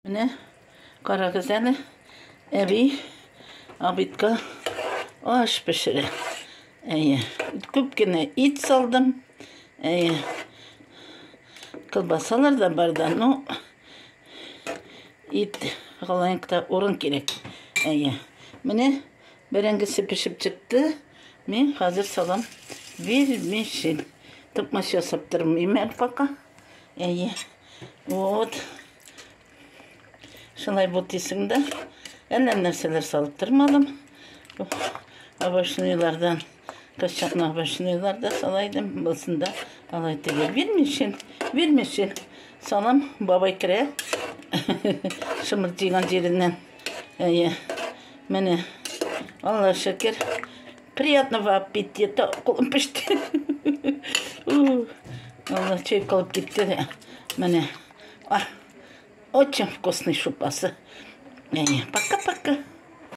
Менә карагыз әле, әби обедка аш пешерә. Әйе, күп кенә ит салдым. Әйе. Колбасалар да бар да, ну ит галаенкта урын кирәк. Әйе. Менә бәрәңгесе пешеп чыкты. Мин хәзер салам вермишель. Токмач ясап тормыйм әле пока. Әйе. Вот. Шулай бутыйсың да. Әллә нәрсәләр салып тормадым. Овощныйлардан, кайчакны овощныйлар да сала идем. Булсын да алай түгел. Вермишель, вермишель. Салам, бабай керә. Шымырт җыйган җиреннән. Әйе. Менә. Алла шөкер. Приятного аппетита. Кулым пеште. Алла чайкалып китте дә. Менә. Очень вкусный шупасы. Пока-пока.